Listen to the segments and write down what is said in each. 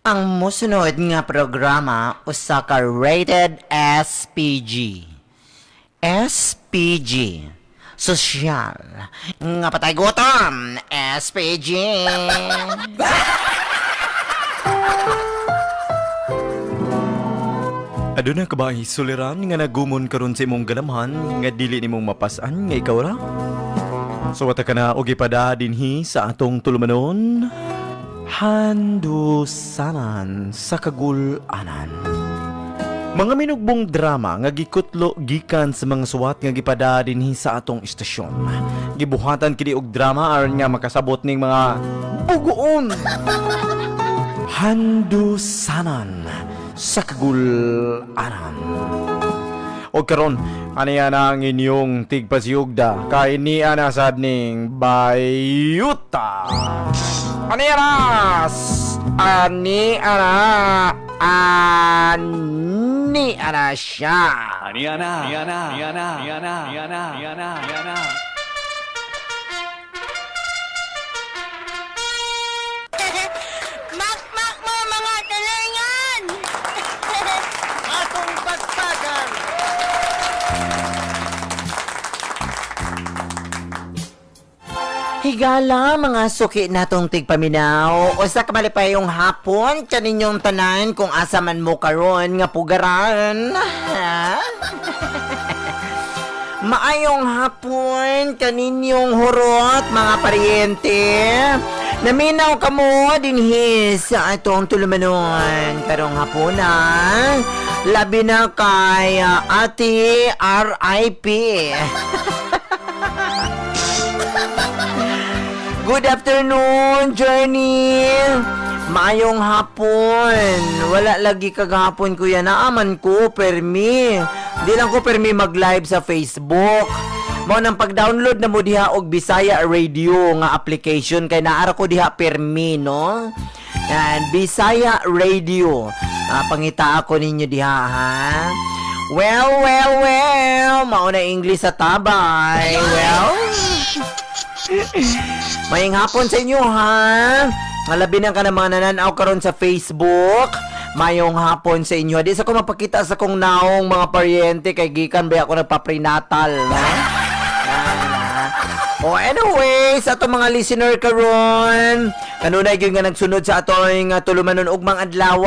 Ang mosunod nga programa usa ka rated SPG. SPG. Sosyal. Nga patay gutom. SPG. Aduna ka ba suliran nga nagumon karon sa imong ganamhan nga dili nimong mapas-an nga ikaw ra? Suwata ka na og ipada dinhi sa atong tulumanon, Handusanan sa Kagul-anan. Mga minugbong drama nga gikutlo gikan sa mga suwat nga gipada dinhi sa atong istasyon. Gibuhatan kini og drama aron nga makasabot ning mga bugoon. Handusanan sa Kagul-anan. O karon, aniya na ang inyong tigpasiyugda kay niya na sad ning bayuta. Aniya na! Ani ana ani ana siya. Aniya na, aniya na, aniya na, aniya na, aniya na, aniya na, aniya na. Makmak mo mga talingan! Atong pagpagan. Higala mga suki natong tigpaminaw. Usa ka malipayong hapon kaninyong tanan kung asa man mo karon nga pugaran. Ha? Maayong hapon kaninyong hurot mga paryente. Naminaw kamo dinhi sa atong tulumanon karong hapuna. Labi na kay Ate RIP. Good afternoon, Journey! Maayong hapon. Wala lagi kagahapon, kuya. Naaman ko, permi. Di lang ko permi mag-live sa Facebook. Mao nang pag-download na mo diha og Bisaya Radio nga application kay naara ko diha permi, no? Yan, Bisaya Radio. Pangita ako ninyo diha, ha? Well, well, well. Mao na English sa tabay. Well, maying hapon sa inyo ha. Malabi na ka ng mga nananaw karon sa Facebook. Mayong hapon sa inyo. Di sa ko mapakita sa kong naong mga paryente kay gikan ba ako nagpa-prenatal, no? Yan, ha. Oh, anyway, sa atong mga listener karon, kanunay gyud nga nagsunod sa atong tulumanon ug mga adlaw,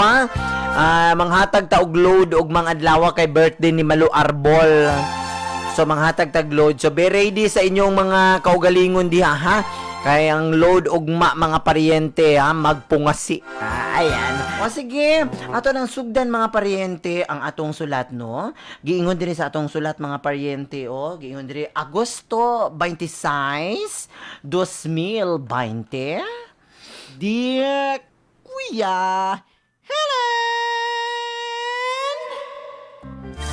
manghatag ta og load og mga adlaw kay birthday ni Malu Arbol. So manghatag tag load. So be ready sa inyong mga kaugalingon diha ha. Kay ang load ugma mga paryente ha, magpungasi. Ayan. O sige, ato nang sugdan mga paryente ang atong sulat no. Giingon diri sa atong sulat mga paryente o, giingon diri Agosto 26, 2020. Dear Kuya Helen!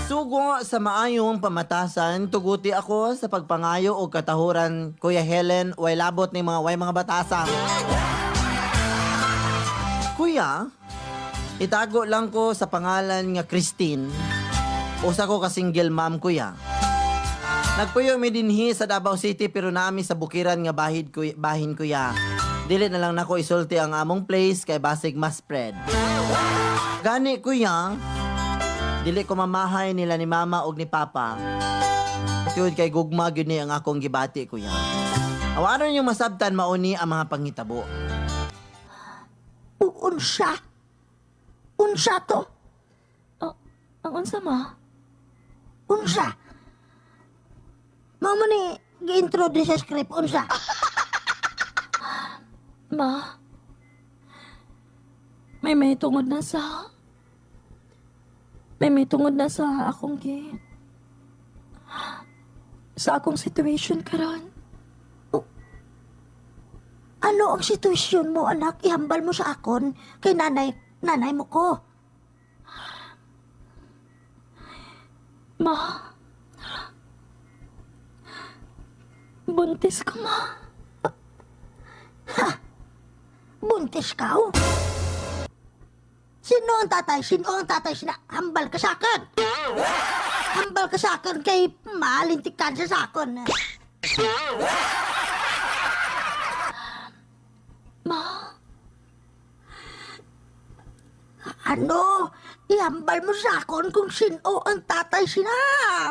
Sugo sa maayong pamatasan, tuguti ako sa pagpangayo og katahuran, Kuya Helen, way labot ni mga way mga batasan. Kuya, itago lang ko sa pangalan nga Christine. Usa ko ka single mom, kuya. Nagpuyo mi dinhi sa Davao City pero naami sa bukiran nga bahid kuya, bahin kuya. Dili na lang nako isulti ang among place kay basig ma-spread. Gani kuya, dili ko mamahay nila ni mama og ni papa. Tiyod kay gugma gyud ni ang akong gibati kuya. Awaron yung masabtan mauni ang mga pangitabo. Unsa? Unsa to? Oh, ang unsa ma? Unsa? Mao mo ni gi-introduce sa script unsa? Ma. May tungod na sa May tungod na sa akong gi sa akong situation karon. Ano ang sitwasyon mo, anak? Ihambal mo sa akon kay nanay mo ko. Ma. Buntis ko, ma. Ha? Buntis ka, oh? Sino ang tatay? Sino ang tatay? Sina hambal ka sa akin. Hambal ka sa akin kay malintikan siya sa akin. Ma. Ano? Ihambal mo sa akon kung sino ang tatay sina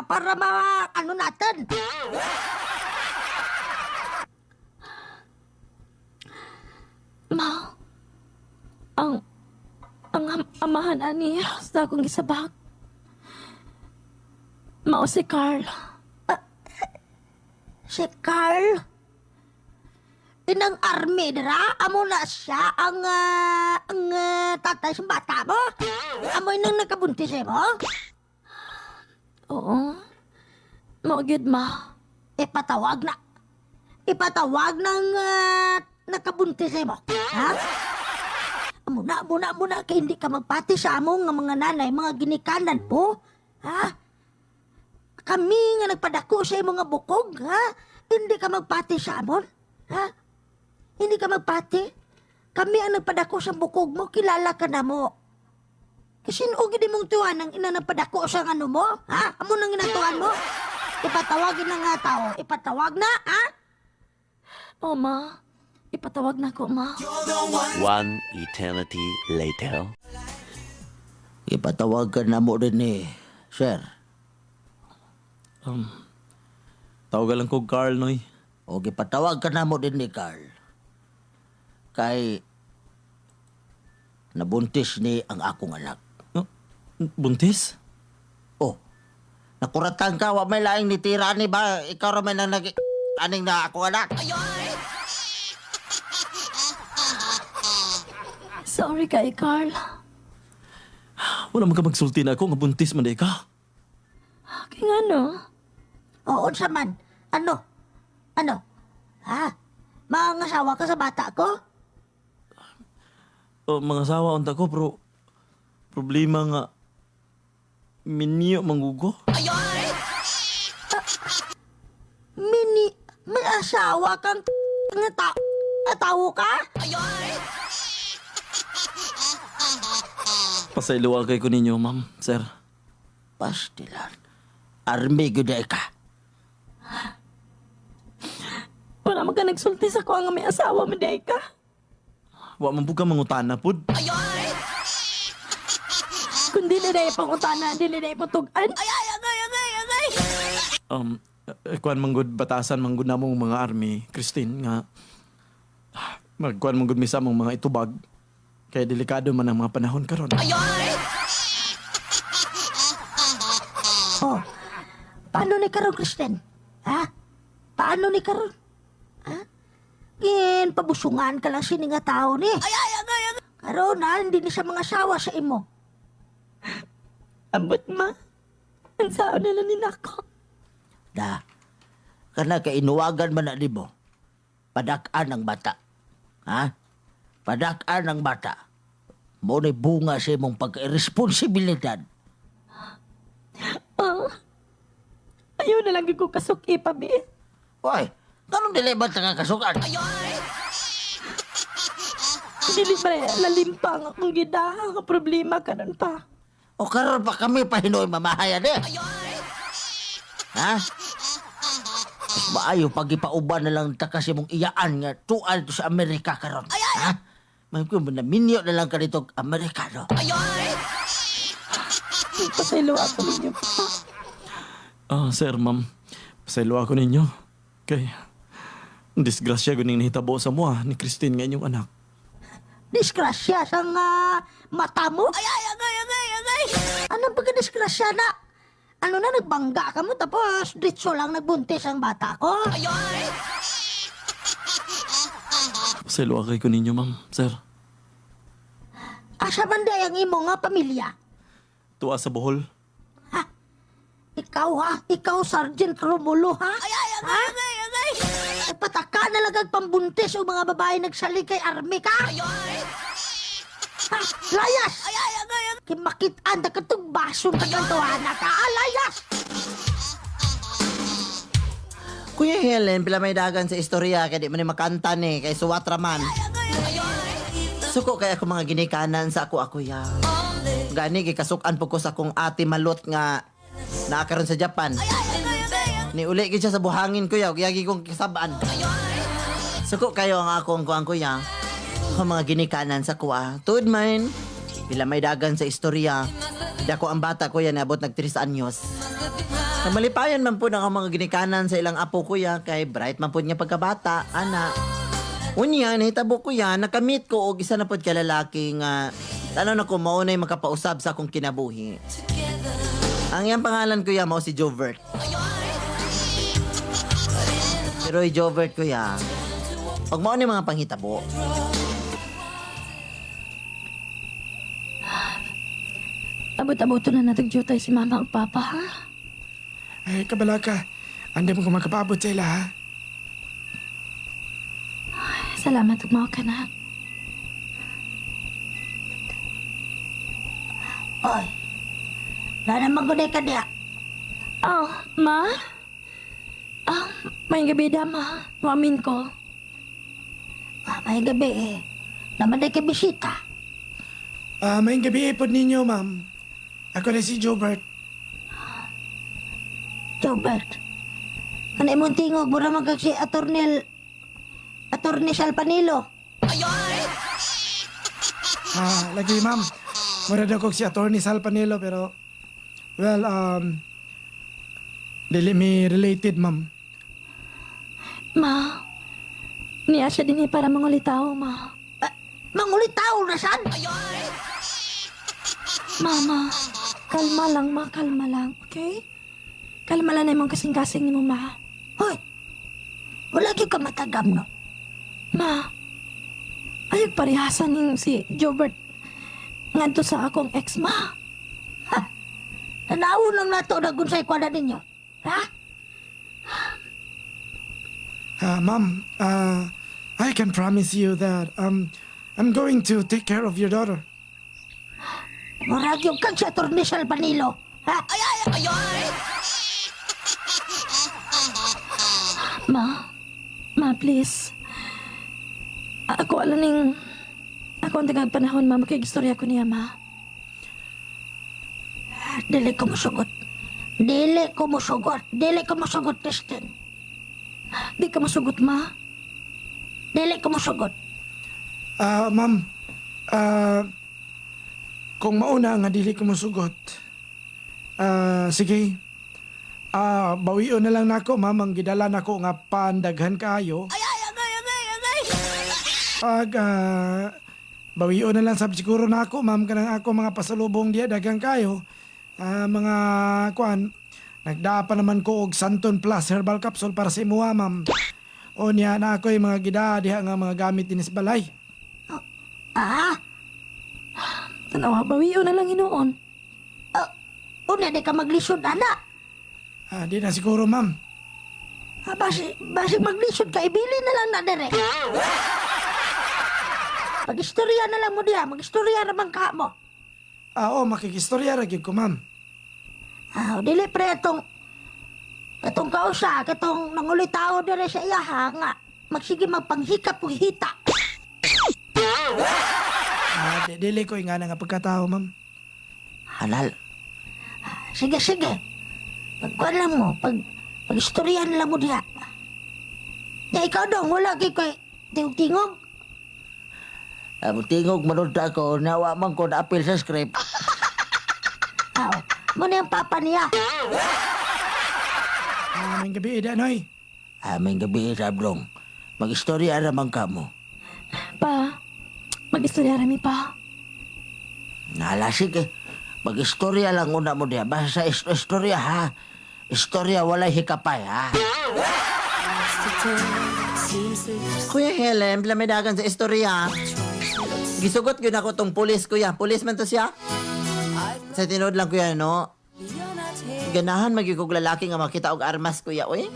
para ma ano natin. Ma, ang amahan ani sa akong gisabak. Mao si Carl. Si Carl. Inang army dira, amo na siya ang tatay sa bata mo. Amo inang nakabuntis eh mo. Oo. Mao gyud, ma. Ipatawag na. Ipatawag ng nakabuntis eh mo. Ha? Amo na, amo na, amo na, kay hindi ka magpati sa among nga mga nanay, mga ginikanan po. Ha? Kami nga nagpadako sa imong nga bukog, ha? Hindi ka magpati sa amon? Ha? Hindi ka magpati? Kami ang nagpadako sa bukog mo, kilala ka na mo. Kasi sino gid mong tuwan ang ina nagpadako sa ano mo? Ha? Amo nang ginatuan mo? Ipatawagin na nga tao. Ipatawag na, ha? Oo, ma. Ipatawag na ko, ma. One eternity later. Ipatawag ka na mo rin eh, sir. Tawagan lang ko Carl, Noy. O gipatawag ka na mo din ni Carl. Kay nabuntis ni ang akong anak. No? Buntis? Oh, nakuratan ka, wa may laing nitira ni ba? Ikaw ra may nang nag aning na akong anak. Sorry kay Carl. Wala man ka magsulti na ako nga buntis man di ka. Kaya nga no. Oo, unsa man. Ano? Ano? Ha? Mangasawa ka sa bata ko? O, mga asawa unta ko pero problema nga minyo manggugo. Mini, may asawa kang nga tawo ka? Pasayloa kay ko ninyo, ma'am, sir. Pastilan. Army gyud ay ka. Wala man ka nagsulti sa ko nga may asawa man di ka. Wa man pud ka mangutana pud. Kung dili na ipangutana, dili na ipatugan. Kuan man gud batasan man gud namong mga army, Christine nga magkuan man gud mi sa among mga itubag kay delikado man ang mga panahon karon. Oh. Paano ni karon, Kristen? Ha? Paano ni karon? Ha? Gin, pabusungan ka lang sini nga tao ni. Ay, ay, ay, ay. Karon ha, hindi ni siya mga sawa sa imo. Ambot, ma. Ang sao na lang ni nako. Da. Kana kay inuwagan man na nimo. Padak-an ang bata. Ha? Padak-an ang bata. Mo ni bunga sa imong pagka-irresponsibilidad. Ah. Ayaw na lang ko kasuki pa, bi. Hoy, kanong dili ba taga kasukan? Dili ba lalim pa ang akong gidaha nga problema karon pa. O karon pa kami pahinuoy mamahayan eh. Ha? Mas maayo pag ipauban na lang ta kasi mong iyaan nga tuan to sa Amerika karon. Ha? May ko na minyo na lang ka dito Amerikano. Pasaylo ako ninyo pa. Ah, sir, ma'am. Pasayloa ko ninyo. Kay disgrasya guning nahitabo sa mua ni Christine nga inyong anak. Disgrasya sa nga mata mo. Ay, ay, agay, agay, agay. Anong pagka-disgrasya na? Ano na, nagbangga ka mo tapos ditso lang nagbuntis ang bata ko. Pasayloa kay ko ninyo, ma'am, sir. Asa man day ang imo nga pamilya? Tuwa sa Bohol. Ikaw ha? Ikaw, Sergeant Romulo ha? Ay, ay, agay, agay, agay! Nagpataka na lang ang pambuntis o mga babae nagsalig kay army ka? Ay, Ha? Layas! Ay, ay, agay, agay! Kimakitaan na katong baso na kantuana ka! Ah, layas! Kuya Helen, pila may dagan sa istorya kay di man ni makanta ni kay suwat ra man. Suko kay ako mga ginikanan sa ako ako ya. Gani gikasukan po ko sa akong ate malot nga naa karon sa Japan. Ni uli gid siya sa buhangin kuya, ug yagi kong kasabaan. Suko kayo ang akong kuang kuya. Ako mga ginikanan sa kuha. Tuod man. Pila may dagan sa istorya. Dako ang bata, kuya, naabot nag 3 anyos. Namalipayan man po ng mga ginikanan sa ilang apo, kuya, kay bright man po niya pagkabata, ana. Unya, nahitabo, kuya, nakamit ko og isa na pod ka lalaki nga tanaw na ko mao na'y makapausab sa akong kinabuhi. Ang iyang pangalan, kuya, mao si Jovert. Pero Jovert, kuya, pag mao ni mga panghitabo. Abot-aboto na natag jutay si mama ug papa, ha? Ay, kabala ka. Andi mo ko makapaabot sa ila, ha? Salamat ug mao ka na. Oy. Nana magunay ka diya. Oh, ma? Ah, may gabi da, ma. Muamin ko. Ah, may gabi eh. Naman ay kay bisita. Ah, may gabi po ninyo, ma'am. Ako na si Jobert. Jobert. Ano imong tingog? Mura man kag si Attorney Salpanilo. Ah, lagi, ma'am. Mura daw kog si Attorney Sal Panelo, pero well, dili mi related, ma'am. Ma, niya siya din eh para mangulitaw, ma. Ah, mangulitaw na sad. Mama, kalma lang, ma. Kalma lang, okay? Kalma lang na imong kasing-kasing ni mo, ma. Hoy. Wala gyud ka matagam no. Ma, ayog parehasan ning si Jobert ngadto sa akong ex, ma. Ha? Tanawon lang nato na gunsay kwada ninyo. Ha? Ah, ma'am, I can promise you that I'm going to take care of your daughter. Mura gyud kag si Attorney Salpanilo. Ha? Ay ay ay ay. Ma, ma, please. Ako alam ning... Ako ang tagag panahon, ma. Makigistorya ko niya, ma. Dili ko musugot. Dili ko musugot. Dili ko musugot, Kristen. Di ka masugot, ma. Dili ko musugot. Ah, ma'am, kung mauna nga dili ko musugot, sige. Ah, bawion na lang nako, ma'am, ang gidala nako nga pandaghan kaayo. Ay, ay, agay, agay, agay! Pag bawion na lang sab siguro nako, ma'am, kanang ako mga pasalubong diya daghan kayo. Ah, mga kuan, nagdaa pa naman ko og Santon Plus herbal capsule para sa imuha, ma'am. O niya na ako yung mga gidaa diha nga mga gamit dinis balay. Ah, Tanawa, bawiyo na lang hinuon. Una di ka maglisod, ana. Ah, di na siguro, ma'am. Ah, basi maglisod ka, ibili na lang na dire. Mag-istorya na lang mo diha, mag-istorya naman ka mo. Ah, oo, makikistorya ra gyud ko, ma'am. Ah, dili pre atong kausa, katong nangulitaw dire sa iya ha, nga magsige magpanghikap og hita. Ah, dili ko nga nga pagkatao, ma'am. Halal. Sige, sige. Pagkuan lang mo, pag istorya na lang mo diha. Ya ikaw dong, wala kay kay tingog-tingog. Ah, tingog manunta ako, nawa man ko na apil sa script. Aw, mo na yung papa niya. Ah, may gabi, Danoy. Ah, may gabi sablong. Mag-istorya naman ka mo. Pa, mag-istorya rami pa. Nala, sige. Mag-istorya lang una mo diya. Basta sa istorya, ha? Istorya, walay hikapay, ha? Kuya Helen, plamidagan sa istorya. Gisugot yun ako tong pulis, kuya. Pulis man to siya. Sa tinuod lang, kuya, no? Ganahan magyud kog lalaki nga makita og armas, kuya, oy.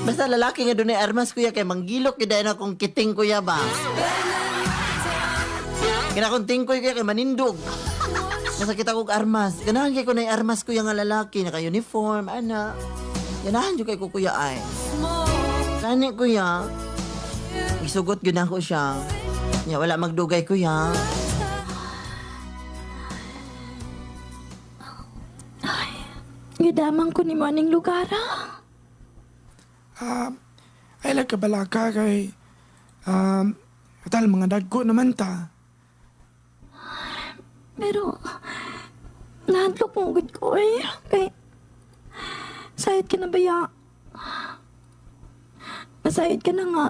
Basta lalaki nga dunay armas, kuya, kay manggilok gyud dayon akong kiting, kuya ba. Kina akong tingkoy, kuya, kay manindog. Basta kita kog armas. Ganahan kay ko na armas, kuya, nga lalaki, naka-uniform, ana. Ganahan jud kay ko, kuya, ay. Kani, kuya. Isugot gyud ako siya. Nya wala magdugay, kuya. Gidamang ko ni mo aning lugar, ha? Ah, ay lang kabalaka kay tal mga dagko naman ta. Pero, nahadlok mo gud ko eh. Kay, sayad ka na ba ya? Nasayad ka na nga.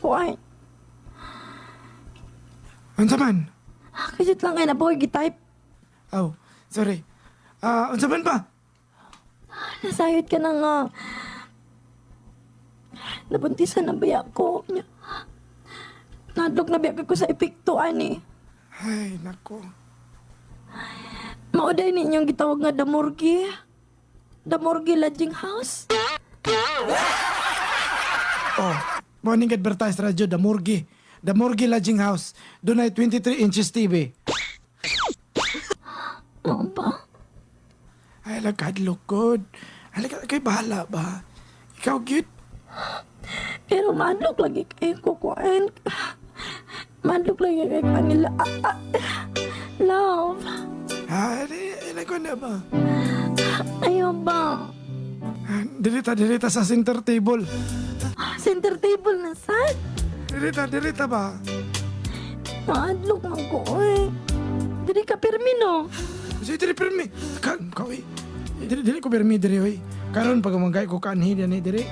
Kuan, Unsa man? kasit lang kay nabuhay gitype. Oh, sorry. Unsa man pa? Nasayod ka na nga. Nabuntisan na ba ko? Nahadlok na biya ko sa epekto, ani. Ay, nako. Mauday ninyong gitawag nga Damorgi. Damorgi Lodging House. Oh, morning advertise radyo, The Morgue. The Morgue Lodging House. Doon ay 23 inches TV. Mao ba? Ay, lagkadlok good. Halika, kay bahala ba? Ikaw, cute. Pero madlok lagi kayo ko kuan. Madlok lagi kayo kanila. Ah, ah, love. Ah, di, ko na ba? Ayaw ba? Ah, Dirita, dirita sa center table. Center table na sad. Dirita, dirita ba? Madlok man ko eh. Dili ka pirmi no. Kasi diri pirmi. Kan, kau eh. Diri, diri ko pirmi diri oy. Karon pag manggay ko kanhi ni diri.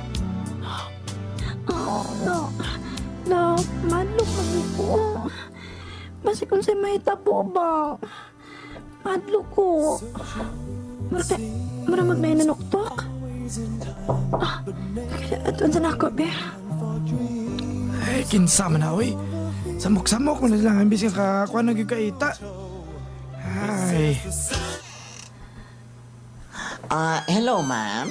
Oh, no. Love, madlok man ko. Basi kung sa mahitabo ba? Madlok ko. Mura mura magnay nanuktok. Ah, ato na ako, be. Ay, kinsa man na oy. Samok-samok man na lang imbis ka kuan na gyud kaita. Ay, Hello, ma'am.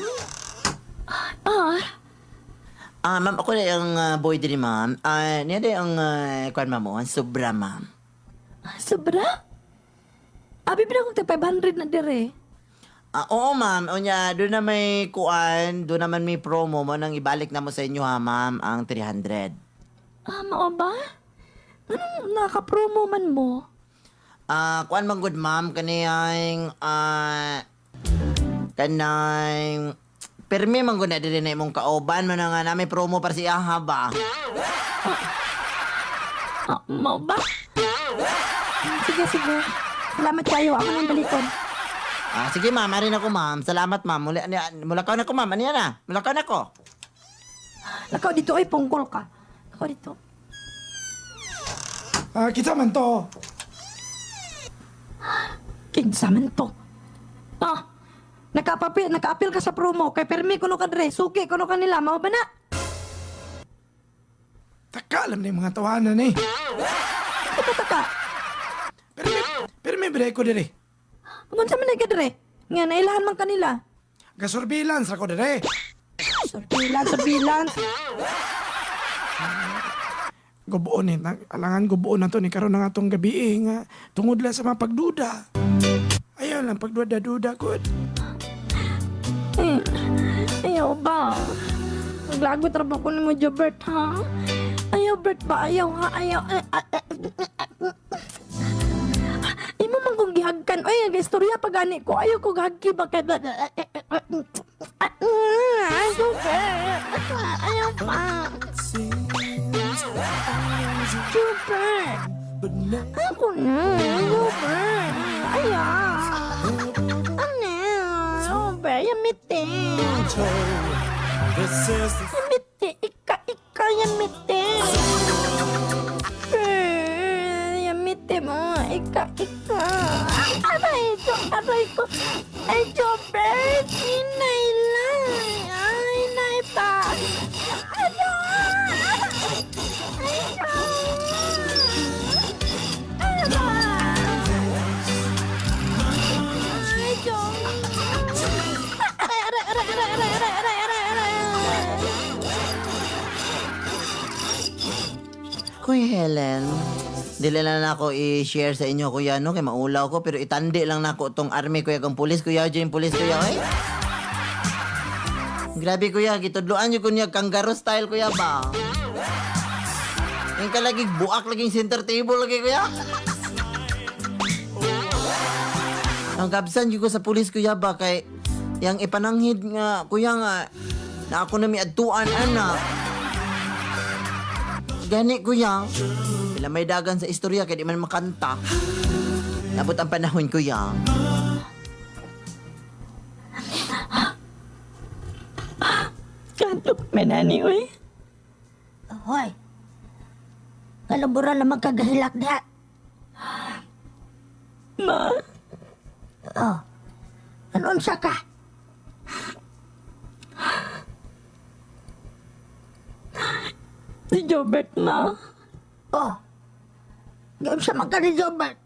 Ah, Ma'am, ako na yung boy diri, ma'am. Niya na yung kuan, ma'am, oh, ang sobra, ma'am. Sobra? Abi ba akong 500 na dire? Oo, ma'am. Unya, doon na may kuan, doon naman may promo mo nang ibalik na mo sa inyo, ha, ma'am, ang 300. Ah, mao ba? Anong naka-promo man mo? Kuan man good, ma'am, kaniyang, kanang, pirmi man gud na diri na imong kauban man nga na may promo para si aha ba. Ah, mao ba? Sige, sige. Salamat kayo. Ako nang balikon. Sige ma'am, arin ako ma'am. Salamat ma'am. Mula, mulakaw na ko ma'am. Ano yan ah? Mulakaw na ko. Lakaw dito ay pungkol ka. Lakaw dito. Kita man to. Kinsa man to. Ah, nakaapil, nakaapil ka sa promo. Kay permi kuno ka dre. Suki kuno ka nila. Mao ba na? Taka alam na yung mga tawanan eh. Taka, taka. Pero may break ko diri. Unsa man ka dre? Nga nailahan man kanila. Gasurveillance ra ko diri. Surveillance, surveillance. Gubuon eh. Alangan gubuon na to ni karon na nga tong gabi eh, nga tungod lang sa mga pagduda. Ayaw lang pagduda-duda good. Eh, ayaw ba? Maglagot ra ba ko nimo, Jobert, ha? Ayaw, Bert ba? Ayaw, ha? Ayaw. Eh, ah, eh, eh, eh. Imo man kong gihagkan. Oy, ang istorya pa gani ko. Ayaw ko gahagki ba kay... Jobert! Ayaw pa! Jobert! Ako na, Jobert! Ayaw! Ano? Jobert, yamite! Yamite! Ika, ika, yamite! Eh, Yamite mo! Ika, ika! Aray, ito, aray ko! Ay, Jobert! Inay lang! Ay, inay pa! Aray! Ay, Ay, Jobert! Aray, aray, aray, aray, aray, aray, aray, aray, aray! Kuya Helen, dili lang na ako i-share sa inyo kuya no kay maulaw ko pero itandi lang nako tong army kuya kang pulis kuya yung pulis kuya oy. Grabe kuya, gitudloan jud ko niya kangaroo style kuya ba. Yung kalagi buak laging center table lagi kuya. Ang kabsan jud ko sa pulis kuya ba kay yang ipananghid nga kuya nga na ako na miadtuan ana. Gani kuya. Sila may dagan sa istorya kay di man makanta. Nabot ang panahon, kuya. Kantok man ani oy. Hoy. Kalabura naman kagahilak diha. Ma, Oh. Ano unsa ka? si Jobert ma. Oh. Unsa man ka ni Jobert?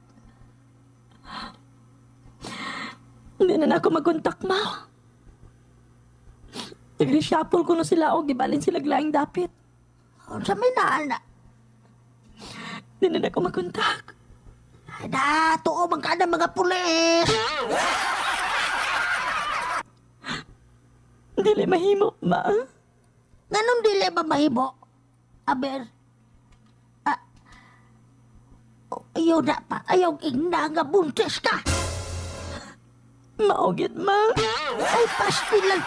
Hindi na na ako magkontak ma. Nag-reshuffle ko na sila o gibalin sila glaing dapit. Unsa may naa na? Hindi na na ako magkontak. Da, tuo man ka na mga pulis. Dili mahimo ma. Nganong dili ba mahimo? Aber. Ah, ayaw na pa. Ayaw ingna nga buntis ka. Maugit ma. Ay, pastilan.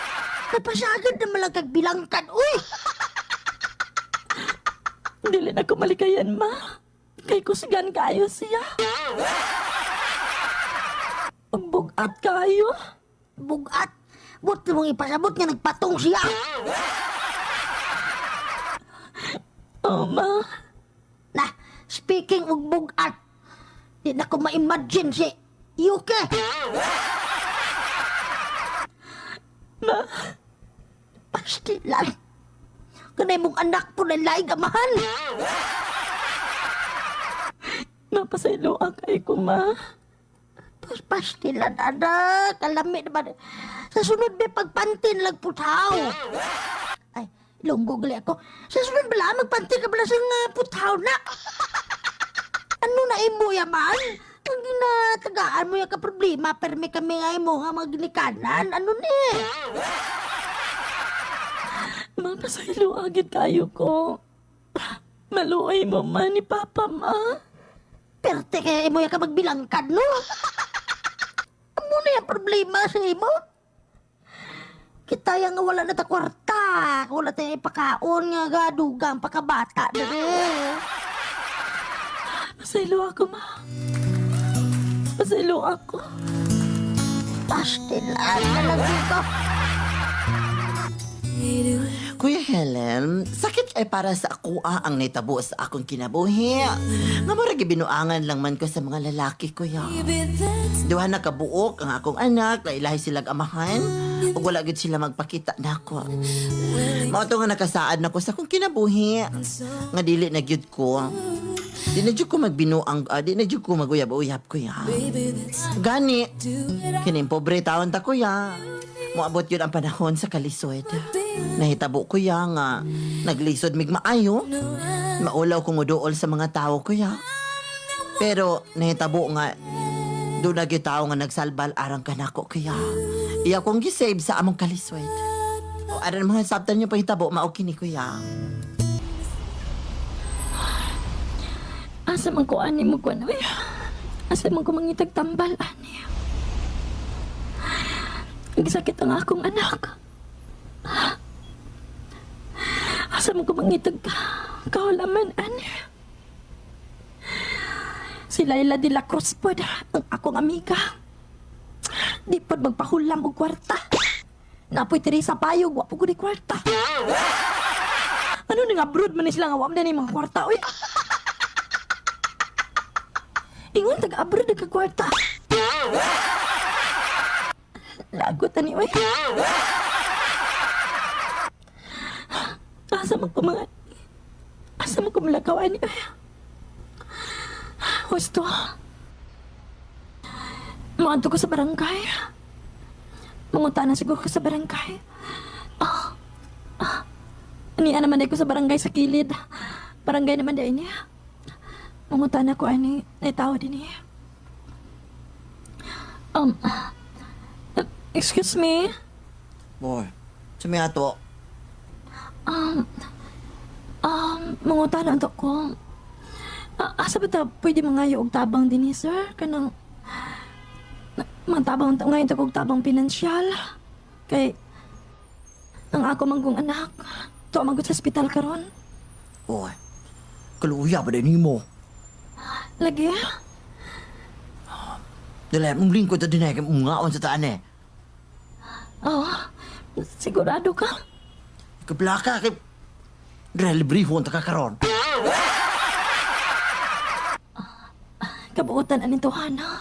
Napasagad naman lang kag bilangkan. Uy! Dili na ko malikayan ma. Kay kusigan kayo siya. Pagbugat kayo. Bugat. But mong ipasabot nga nagpatong siya. Oh ma. Na, speaking og bugat, di na ko ma-imagine si Yuki. Ma. Pastilan. Kanay mong anak po na laing amahan. Mapasaylo ang kay ko ma. Pas pastilan, anak. Kalami naman. Sa sunod may pagpantin lang putaw. Ay, lunggo gali ako. Sa sunod bala, magpantin ka bala sa nga putaw na. Ano na imo yaman? Ang ginatagaan mo yung ka problema, permi kami nga imo nga maglikanan. Ano ni? Mapasaylo agad kayo ko. Maluoy mo ma ni Papa ma. Perte kaya imo yung ka magbilangkad, no? Amo na yung problema sa imo. Kita yung nga wala na ta kwarta, wala tayo ipakaon nga gadugang pakabata dire. Pasaylo ako ma. Pasaylo ako. Pastilan na lang dito. Kuya Helen, sakit ay para sa akoa ang naitabo sa akong kinabuhi. Nga mura gibinuangan lang man ko sa mga lalaki, kuya. Duha na kabuok ang akong anak, nailahi silang amahan, ug wala gyud sila magpakita nako. Mao to nga nakasaad nako sa akong kinabuhi. Nga dili na gyud ko. Di na jud ko magbinuang, di na jud ko maguyab-uyab, kuya. Gani, kining pobre taon ta, kuya. Moabot yun ang panahon sa kalisod. Nahitabo kuya nga naglisod mig maayo. Maulaw kong uduol sa mga tao kuya. Pero nahitabo nga doon na gyud tao nga nagsalbal arang kanako kuya. Iya kong gisave sa among kalisod. O aran mga sabtan niyo pahitabo mao kini kuya. Asa man ko ani mo kuan oy. Asa man ko mangitag tambal ani. Nagsakit ang akong anak. Asa man ko mangitag kahulaman ani. Si Laila de la Cruz pod, ang akong amiga. Di pod magpahulam og kwarta. Napoy Teresa Payog, wa po ko di kwarta. Ano nga abroad man ni sila nga wa man ni mga kwarta oy. Ingon taga abroad ka kwarta. Lagot ani oy. Asa man ko mga Asa man ko malakaw ani oy. Husto. Muadto ko sa barangay. Manguta na siguro ko sa barangay. Ah. Ah. Niya naman day ko sa barangay sa kilid. Barangay naman day niya. Manguta na ko ani, ay tao din niya. Um, excuse me. Boy, sumi ato. Um, manguta na to ko. Asa ba ta pwede mangayo og tabang din ni sir? Kanang mga tabang ngayon to og tabang pinansyal. Kay ang ako manggong anak, to magud sa ospital karon. Oy, kaluya ba din nimo? Lagi? Dili, mong lingkod ta dinay kay mungaon sa taan eh. Oh, sigurado ka? Kablaka kay Dre, librihon ta ka karon. Kabuutan aning tuhan, ha?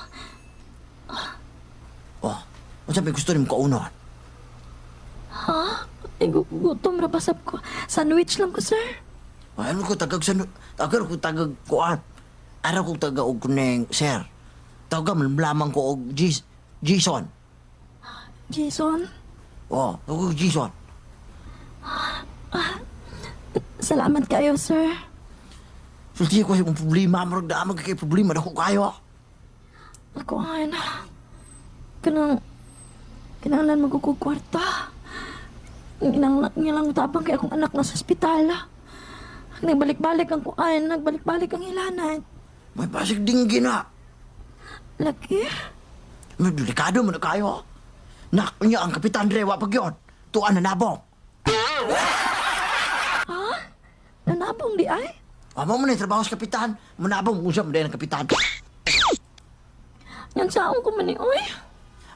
Oh, unsa may gusto nimo kaunon? Ha? Eh, gutom ra basab ko. Sandwich lang ko, sir. Ay, ano ko tagag sa tagal ko tagag kuan. Araw ko taga og kuning sir. Taga man lamang ko og Jason. Jason, Oh, og Jason. salamat kayo, sir. Sulti ko sa imong problema, murag naa man kay problema dako kayo. Ako, ana. Kanang... Kinahanglan magkukog kwarta. Ngilang tabang kay akong anak na sa ospital. Nagbalik-balik ang kuan, nagbalik-balik ang hilanat. May pasig dinggi na. Lagi? May delikado man na kayo. Nak, unya ang kapitan dre wa pag yun. Tuan na nabong. Nanabong di ay? Amo mo na yung trabaho sa kapitan. Munabong unsa mo ang kapitan. Yan saon ko man ni, oy.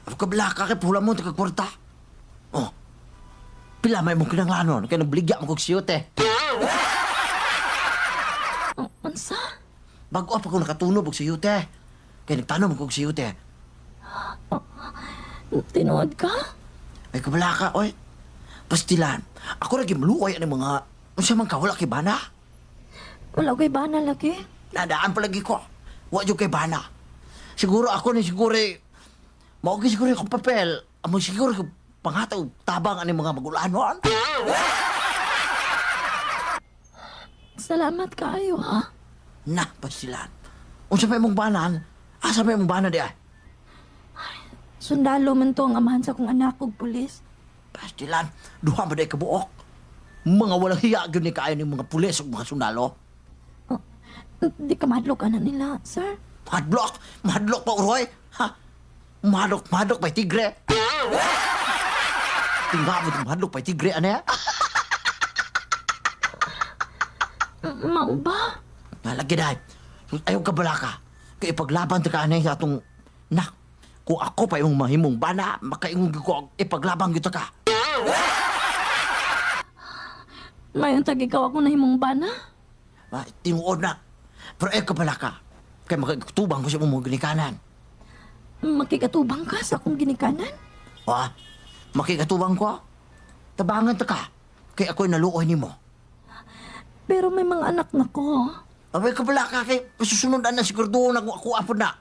Ako kablaka kay pula mo taga kwarta. Oh. Pila may mong kinanglanon kay nagbaligya mo kog siyot eh. Unsa? Bago pa ko nakatunob og siyot eh. Kay nagtanom kog siyot eh. Tinuod ka? Ay kablaka oy. Pastilan. Ako ra maluoy ani mga unsa man ka wala kay bana. Wala ko'y bana lagi. Nadaan palagi ko. Wa jud kay bana. Siguro ako ni siguro eh, mao gyud siguro akong papel. Amo siguro ko panghataw tabang ani mga magulanon. Salamat kaayo, ha? Na, pastilan. Unsa may imong banan? Asa may imong bana di ay? Sundalo man to ang amahan sa akong anak og pulis. Pastilan, duha ba day kabuok? Mga walang hiya gyud ni kaayo ni mga pulis ug mga sundalo. Di ka madlok ana nila, sir. Madlok, madlok pa uroy. Ha? Madlok, madlok pa tigre. Tingga mo itong madlok pa tigre ane. Mao ba? Nalagi dahil. Ayaw ka bala ka. Kaya ipaglaban ta ka ane sa atong nak. Kung ako pa imong mahimong bana, makaingon gyud ko ipaglaban gyud ta ka. Mayon tag ikaw ako nahimong bana? Ma, tinuod na. Pero ayaw ka bala ka. Kaya makatubang ko sa imong mga ginikanan. Makikatubang ka sa akong ginikanan? Ha? Makikatubang ko? Tabangan ta ka. Kaya ako'y naluoy nimo. Pero may mga anak na ko. Abay ka pala ka kay susunod na sigurado na kung ako apod na.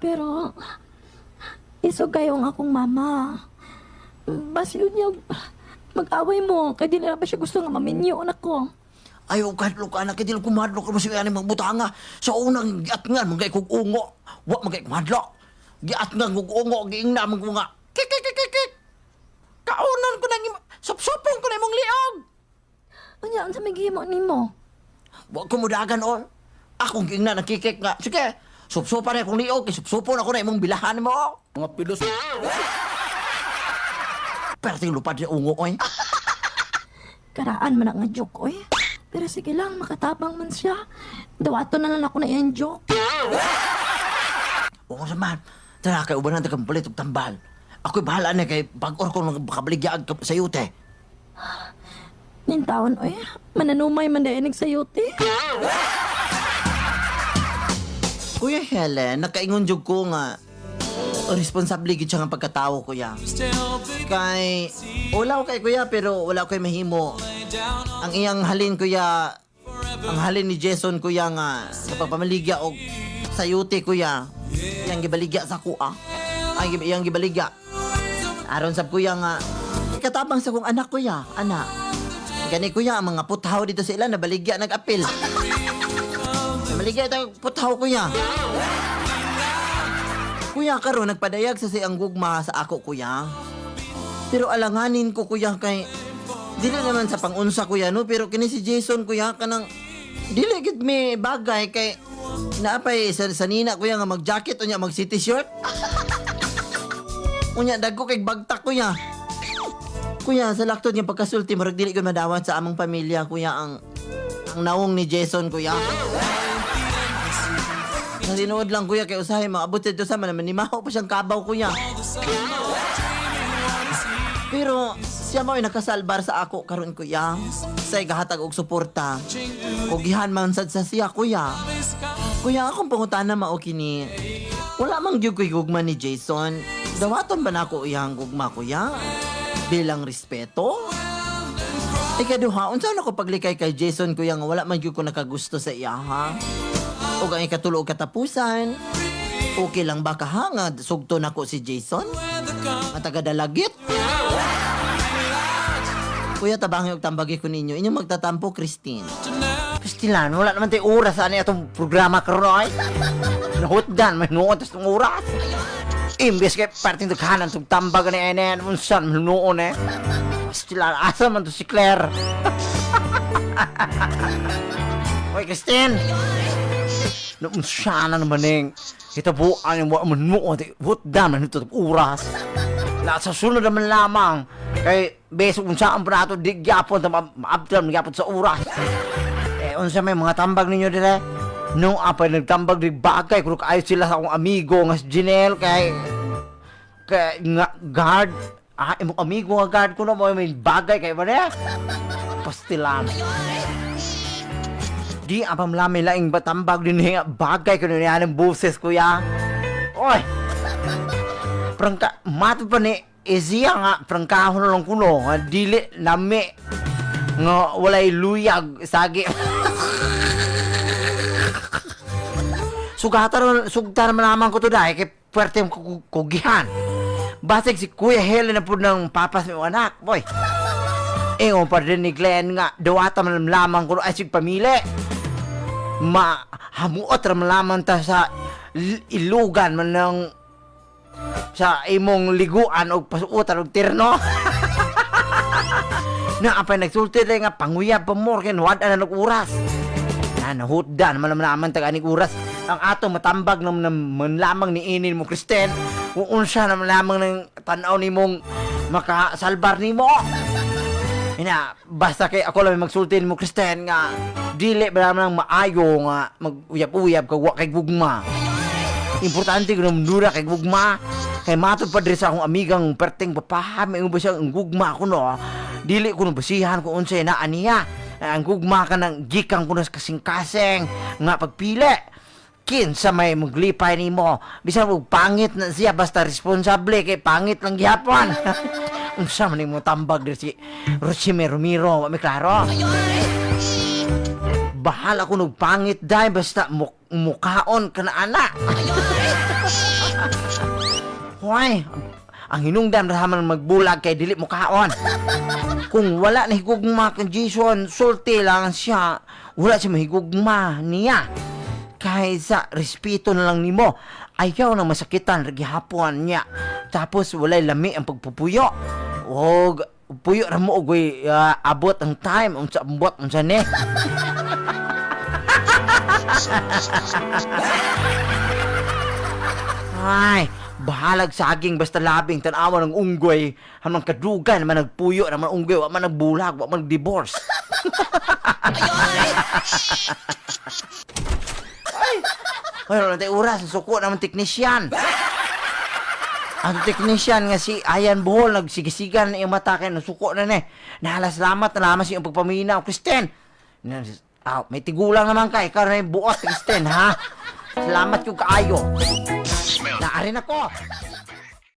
Pero isog kayo ang akong mama. Basilon niya mag-away mo kay di na ba siya gusto nga maminyo anak ko. Ayaw ka hadlok anak kay dili ko mahadlok mo sa mga butanga. Sa unang giatngan mga kog ungo. Wa mga mahadlok. Giatngan kog ungo giingna man ko nga. Kik kik kik kik. Kaunon ko nang supsupong ko na imong liog. Unya unsa may gihimo nimo? Wa ko mudagan ol. Akong giingna nang kikik nga. Sige, supsupan na akong liog kay supsupon ako na imong bilahan mo. Mga pilos. Perting lupad sa ungo oy. Karaan man ang nga joke oy. Pero sige lang, makatabang man siya. Dawato na lang ako na iyang joke. Oo naman. Tara, kay ubanan ta kang palit og tambal. Ako'y bahala na kay bag-or ko makabaligya sa yute. Nin taon oy, mananumay man dainig sa yote. Kuya Helen, nakaingon jud ko nga responsable gid siya nga pagkatawo kuya. Kay wala ko kay kuya pero wala ko mahimo. Ang iyang halin kuya, ang halin ni Jason kuya nga sa pagpamaligya og sayute kuya. Iyang gibaligya sa kuha. Ang iyang gibaligya. Aron sab kuya nga ikatabang sa kong anak kuya, anak. Gani kuya ang mga puthaw dito sa ila nabaligya nag-apil. Maligya ito puthaw kuya. Kuya karon nagpadayag sa siyang gugma sa ako kuya. Pero alanganin ko kuya kay dili naman sa pangunsa kuya no pero kini si Jason kuya kanang dili gid mi bagay kay naapay sa sanina kuya nga mag-jacket unya mag city shirt. Unya dagko kay bagtak kuya. Kuya sa laktod nga pagkasulti murag dili gyud madawat sa among pamilya kuya ang Ang nawong ni Jason, kuya. Sa tinuod lang, kuya, kay usahay maabot dito sa man, manimaho pa siyang kabaw, kuya. Pero siya mo ay nakasalbar sa ako karon kuya. Sa gahatag og suporta. Kugihan man sad sa siya kuya. Kuya akong pangutana mao kini. Wala man gyud ko'y gugma ni Jason. Dawaton ba nako iyang gugma kuya? Bilang respeto? Ikaduha, unsa na ko paglikay kay Jason kuya nga wala man gyud ko nakagusto sa iya ha? Ug ang ikatulo og katapusan, okay lang ba kahangad sugto nako si Jason? Nga taga Dalagit? Kuya, tabangi og tambagi ko ninyo. Inyong magtatampo, Christine. Pastilan, wala naman tayo oras ani atong programa karon ay. Nahutdan, may nuon tas tong oras. Imbes kay parting daghanan tong tambag ni enen unsan noon eh. Pastilan, asa man to si Claire? Hoy, Christine! Naunsa na naman ning hitabuan yung wa man noon, hutdan man ito oras. La sa sunod naman lamang kay besok unsaan pa nato di gyapon ta maabdam gyapon sa oras. Eh unsa may mga tambag ninyo dire? No apay nagtambag di bagay kuno kaayo sila sa akong amigo nga si Janelle kay kay nga guard ah imong amigo nga guard kuno mo may bagay kay ba niya? Pastilan. Di apam lami laing batambag din nga bagay kuno niya ng boses kuya. Oy. Prangka mato pa ni Izia nga prangkahon na lang kuno nga dili nami nga walay luyag sagi. Sugata ron sugta naman lamang ko to dahil kay puwerte yung kugihan. Basig si Kuya Helen na po ng papas mo anak, boy. Ingon pa rin ni Glenn nga dawata man lamang ko ay sig pamili. Mahamuot ra man lamang ta sa ilugan man ng sa imong liguan og pasuotan og terno. Na apay nagsulti dahil nga panguyab pa more kay wad na og oras. Na nahutdan man naman naman tag aning oras. Ang ato matambag naman naman lamang ni inin mo Kristen. Kung unsa naman lamang ng tan-aw nimong makasalbar nimo. Ina, basta kay ako lang may magsulti nimo Kristen nga dili ba naman ang maayo nga mag-uyab-uyab kag wa kay gugma. Importante kuno mura kay gugma. Kay matod pa diri sa akong amigang perting papaham ingon ba siya ang gugma kuno. Dili kuno basihan kung unsay naa niya. Ang gugma ka ng gikan kuno sa kasing-kasing nga pagpili. Kinsa may maglipay nimo. Bisan og pangit na siya basta responsable kay pangit lang gihapon. Unsa man nimo tambag diri si Rochime Romero, wa mi klaro. Bahala ko nog pangit dai basta mukaon ka na ana. Hoy, ang hinungdan ra man magbulag kay dili mukaon. Kung wala na higugma kang Jason, sulti lang siya. Wala siya mahigugma niya. Kaysa respeto na lang nimo. Ayaw na masakitan gihapon niya. Tapos walay lami ang pagpupuyo. Og puyo ra mo og abot ang time unsa ambot unsa ni. Ay, bahalag saging basta labing tan-awa ng unggoy. Hamang kadugan naman nagpuyo naman unggoy, wa man nagbulag, wa man nagdivorce. Ay, ay, wala tayo oras, suko naman teknisyan. Ang technician nga si Ayan Bohol, nagsigisigan na iyong mata kay nasuko na ni. Nahala, salamat na lamang sa iyong pagpaminaw, Kristen. May tigulang naman ka, ikaw na yung buot, Kristen, ha? Salamat yung kaayo. Naarin ako.